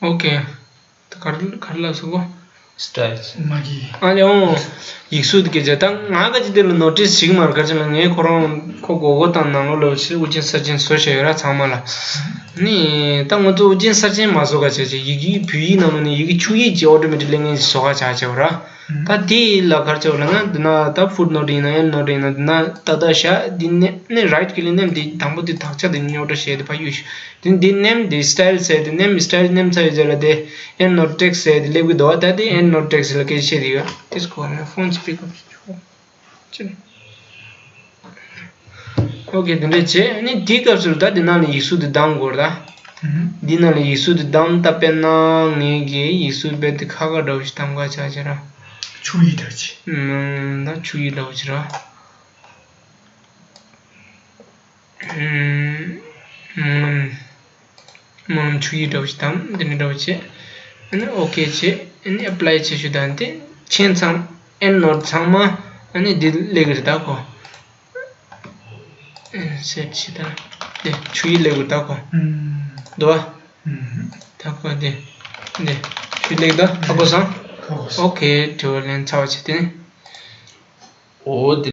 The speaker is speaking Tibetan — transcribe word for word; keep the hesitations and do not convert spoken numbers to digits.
ཨོ་ཁེ། ད་གར་གར་ལ་སོ་གོ། styles མ་གི་ཨ་ལེ་ཨོ། ཡིག་གཟུགས་དེ་སྐད་ཆ་ད་ང་ག་ཅི་དེ་ལ་ནོ་ཊིས་ཞིག་མར་ག་ཅི་ལ་ངས་ཁོ་རང་ཁོ་གོ་གོ་དང་ནང་ལོགས་ལ་ཕྱིར་དབུ་ཅན་གསར་ཅན་བཟོ་བྱས་ཡོད་ར་ཚང་མ་ལ། ནི་ད་ང་ཚོ་དབུ་ཅན་གསར་ཅན་མ་བཟོ་ག་བྱས་བྱས་ཡི་གེ་བོད་ཡིག་ནང་ལོགས་ནས་ཡི་གེ་ཆུ་ཡིག་ཅིག་ཨོ་ཊོ་མེ་ཊིག་ལེན་མཁན་ཞིག་བཟོ་ག་བྱ་བྱས་ཡོད་ར། ད་དེ་ལ་ག་རེ་བྱས་ཡོད་ལབ་ན་འདི་ན་ད་ཕུཊ་ནོ་ཊི་ཡིན་ན་ཨེན་ཌི་ནོ་ཊི་ཡིན་ན་འདི་ན་ཏག་ཏག་བཞག་འདི་ནས་ནས་རའིཊ་ཀི་ལིག་ནས་འདི་དང་པོ་འདི་དག་ཆ་འདི་ཉོ་སྒྲ་བྱས་ཏེ་ཕར་གཡུག་ཞུ། དེ་འདི་ནེམ་འདི་སི་ཊལ་ཟེར་ཏེ་ནེམ་སི་ཊལ་ནེམ་ཚ་ཡོད་ཟེར་ལ་དེ་ཨེན་ཌི་ནོ་ཊི་ཊེག་སི་ཟེར་ཏེ་སླེབས་ཀྱི་འདུག་བ། ད་དེ་ཨེན་ཌི་ནོ་ཊི་ཊེག་སི་ལ་སྐད་ཆ་བཤད་དེ་ཡོད། དེ་སྐོར་ལ་ཕོན་ཅིག་པིག་ཨབ་ཅིག་ཆོག་ཅི་རེད། ཨོ་ཁེ། དེ་འདྲ་བྱས་ནི་དེའི་སྐབས་སུ་ད་དེ་ནང་ལ་ཡིག་གཟུགས་དེ་བདམས་དགོས་རེད་ད། འདི་ནང་ལ་ཡིག་གཟུགས་དེ་བདམས་ད་དཔེར་ན་ངེད་ཀྱིས་ཡིག་གཟུགས་རྦད་དེ་ཁ་ཁ་འདྲ་བོ་ཞིག་བདམས་ག་བྱ་བྱ་ར། ཆུ་ཡིག་འདྲ་ཅིག་ད་ཆུ་ཡིག་འདྲ་བོ་ཞིག་ར། སྨོན་ལམ་ཆུ་ཡིག་འདྲ་བོ་ཞིག་དང་འདི་འདྲ་འདྲ་བོ་བྱས། ཨ་ནི་ཨོ་ཁེ་བྱས། ཨ་ནི་ཨེ་པ་ལའི་བྱས་ཞུ་དང་དེ་ཁྱེད་ཚང་ཨེན་ཌི་ནོ་ཊི་ཚང་མ་ཨ་ནི་འདི་སླེབས་ཀྱི་རེད་ད་ཁོ། སེབ་བྱས་དང་དེ་ཆུ་ཡིག་སླེབས་ཀྱི་རེད་ད་ཁོ། འདུག་བ། ད་ཁོ་དེ་དེ་ཆུ་ཡིག་སླེབས་ད་ཧ་གོ་སོང་། ཨོ་ཁེ། དྲི་བ་ལན་ཚར་བ་བྱས་དེ་ནི། ཨོ་དེ།